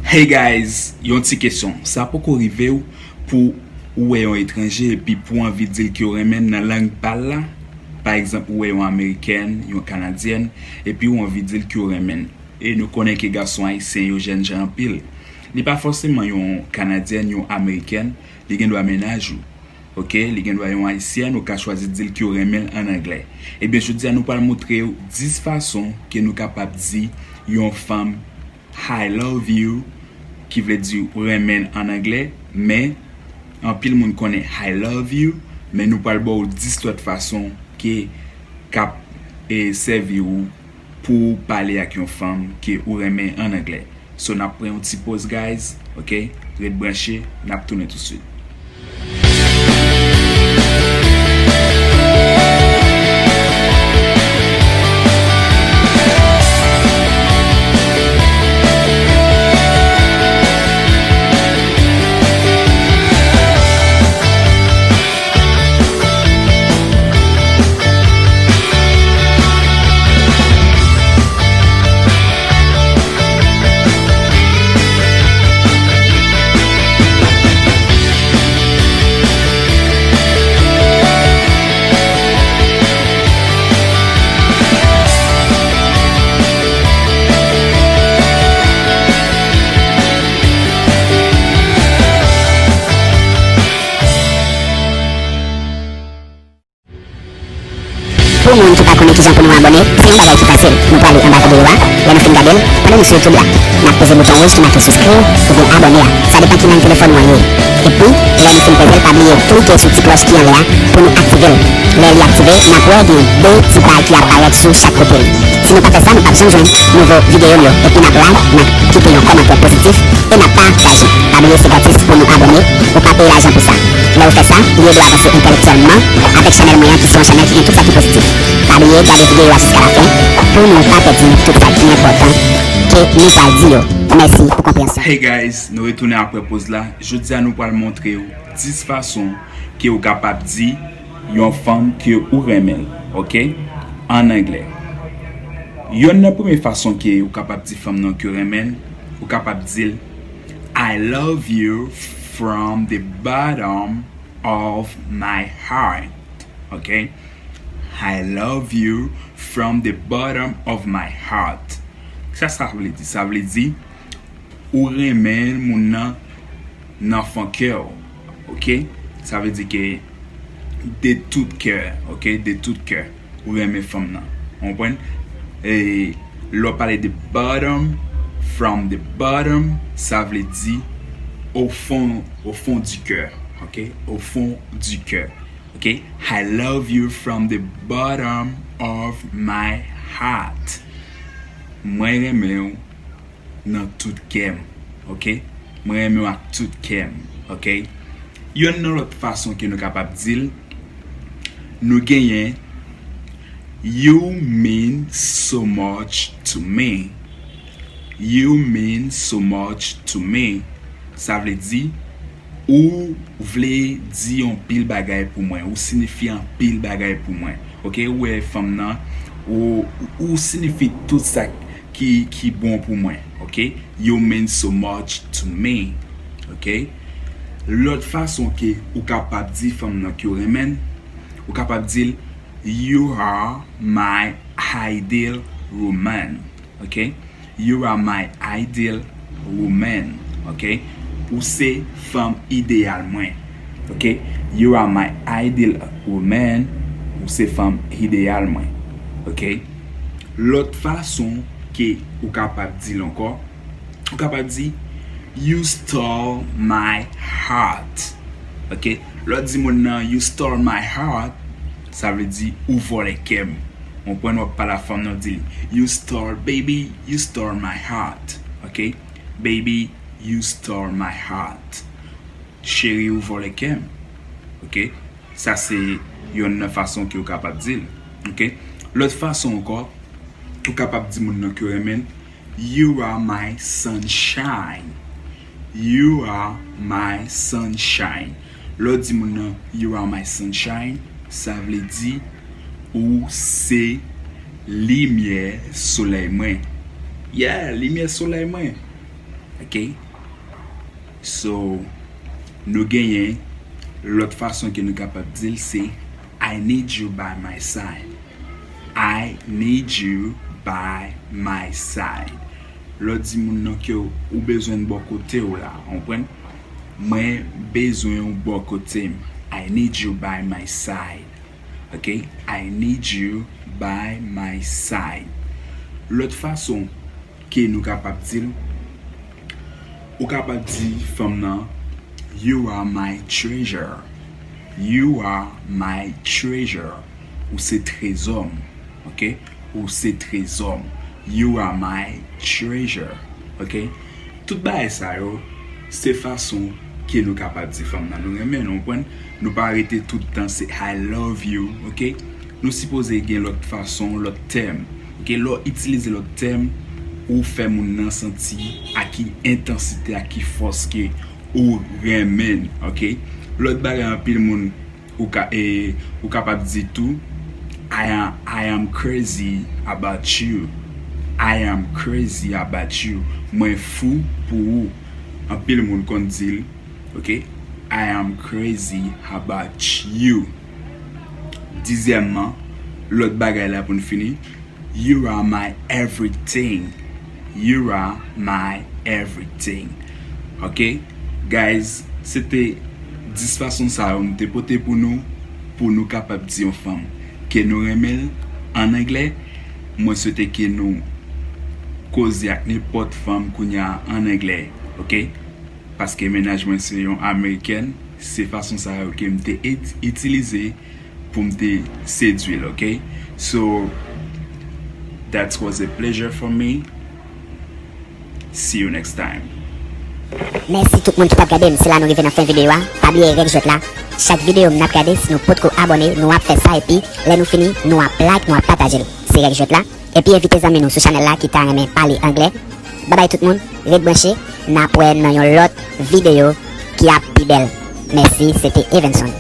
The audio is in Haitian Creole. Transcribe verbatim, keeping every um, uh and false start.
Hey guys, yon ti kesyon. Sa poko rive w pou ou wè yon etranje epi pou w anvi di l ke w renmen l nan lang pa l la? Pa egzanp, ou wè yon amerikèn, yon kanadyèn, epi w anvi di l ke w renmen l. E nou konnen ke gason ayisyen yo jènjan anpil. Li pa fòseman yon kanadyèn, yon amerikèn, li gen dwa mennaj ou. Oke, li gen dwa yon ayisyèn, ou ka chwazi di l ke w renmen l ann anglè. Ebyen, jodi a nou pral montre w dis fason ke nou kapab di yon fanm I love you, ki vle di ou renmen l ann anglè, men anpil moun konnen I love you, men nou pral ba w dis lòt fason ke k ap e, sèvi w pou w pale ak yon fanm ke ou renmen ann anglè. So, n ap pran yon ti poz, guys, oke? Ret branche, n ap tounen tousuit. Pou moun ki pa konnen kijan pou nou abòne, se yon bagay ki fasil. Nou prale anba videyo a, lè nou fin gade l, pandan nou sou YouTube la, n ap peze bouton wouj ki make souscrire oubyen abòne a. Sa depann ki line telefòn ou an ye. Epi, lè nou fin peze l, pa bliye klike sou ti klòch ki anlè a pou nou aktive l. Lè li aktive, n ap wè gen de ti pal ki aparèt sou chak kote l. Si nou pa fè sa, nou p ap janm jwenn nouvo videyo m yo. Epi n ap like, n ap kite yon kòmantè pozitif, e n ap pataje. Pa bliye se gratis pou nou abòne, ou pa peye lajan pou sa. Lè ou fè sa, li ede w avanse entèlektyèlman avèk chanèl mwen an ki se yon chanèl ki gen tout sa ki pozitif. Pa bliye gade videyo a jiska lafen pou nou pa pèdi tout sa ki enpòtan ke nou pral di yo. Mèsi pou konpreyansyon. Hey guys, nou retounen apre poz la. Jodi a nou pral montre w dis fason ke ou kapab di yon fanm ke ou renmen l, oke? Ann anglè. Yonn nan premye fason ke ou kapab di fanm nan ke w renmen l, ou kapab di l, I love you from the bottom of my heart. Oke? I love you from the bottom of my heart. Sa sa vle di? Sa vle di, ou renmen moun nan nan fon kè w. Oke? Sa vle di ke de tout kè, oke? De tout kè, ou renmen fanm nan. Ou konprann? E lè w pale de bottom, from the bottom, sa vle di au fond, au fond du cœur. Oke? Au fond du cœur. Oke? I love you from the bottom of my heart. Mwen renmen w nan tout kè m, oke? Mwen renmen w ak tout kè m, oke? Yonn nan lòt fason ke nou kapab di l, nou genyen, you mean so much to me. You mean so much to me. Sa vle di, ou vle di yon pil bagay pou mwen, ou sinifye anpil bagay pou mwen. Oke, ou wè fanm nan, ou, ou sinifye tout sa ki, ki bon pou mwen. Oke, you mean so much to me. Oke, lòt fason ke ou kapab di fanm nan ke w renmen l, ou kapab di l, you are my ideal woman. Oke, you are my ideal woman. Oke, ou se fanm ideyal mwen. Oke, you are my ideal woman. Ou se fanm ideyal mwen. Oke, lòt fason ke ou kapab di l ankò, ou kapab di, you stole my heart. Oke, lè w di moun nan, you stole my heart, sa vle di ou vòlè kè m. Ou konprann, w ap pale a fanm nan, w di l, you stole, baby, you stole my heart. Oke? Baby, you stole my heart. Cheri, ou vòlè kè m. Oke? Sa se yonn nan fason ke w kapab di l. Oke? Lòt fason ankò, ou kapab di moun nan ke w renmen l, you are my sunshine. You are my sunshine. Lè w di moun nan, you are my sunshine, sa vle di ou se limyè solèy mwen. Yeah, limyè solèy mwen. Ok? So, nou genyen lòt fason ke nou kapab di l se I need you by my side. I need you by my side. Lè w di moun nan ke ou bezwen l bò kote w la, w konprann? Mwen bezwen w bò kote m. I need you by my side. Ok? I need you by my side. Lòt fason ke nou kapab di l, ou kapab di fanm nan, you are my treasure. You are my treasure. Ou se trezò m. Ok? Ou se trezò m. You are my treasure. Ok? Tout bagay sa yo, se fason ke nou kapab di fanm nan nou renmen l, ou konprann? Nou pa rete tout tan se I love you, ok? Nou sipoze gen lòt fason, lòt tèm. Ok, lè w itilize lòt tèm, ou fè moun nan santi a ki entansite, a ki fòs ke ou renmen l, ok? Lòt bagay anpil moun ou ka e ou kapab di tou, I am, I am crazy about you. I am crazy about you. Mwen fou pou ou. Anpil moun konn di l, ok? I am crazy about you. Dizyèmman, lòt bagay la pou n fini, you are my everything. You are my everything. Ok? Guys, se te dis fason sa yo m te pote pou nou, pou nou kapab di yon fanm ke nou renmen l an anglè. Mwen swete ke nou koze ak nenpòt fanm kounye a an anglè, ok? Paske mennaj mwen se yon amerikèn, se fason sa yo ke m te et- itilize pou m te sedwi l, ok? So, that was a pleasure for me. See you next time. Mèsi tout moun ki t ap gade m. Se la nou rive nan fen videyo a. Pa bliye règ jwèt la. Chak videyo m n ap gade, si nou potko abòne, nou ap fè sa epi lè nou fini, nou ap like, nou ap pataje l. Se règ jwèt la. Epi envite zanmi nou sou chanèl la ki ta renmen pale anglè. Babay tout moun, ret branche, n ap wè nan yon lòt videyo ki ap pi bèl. Mèsi, se te Evenson.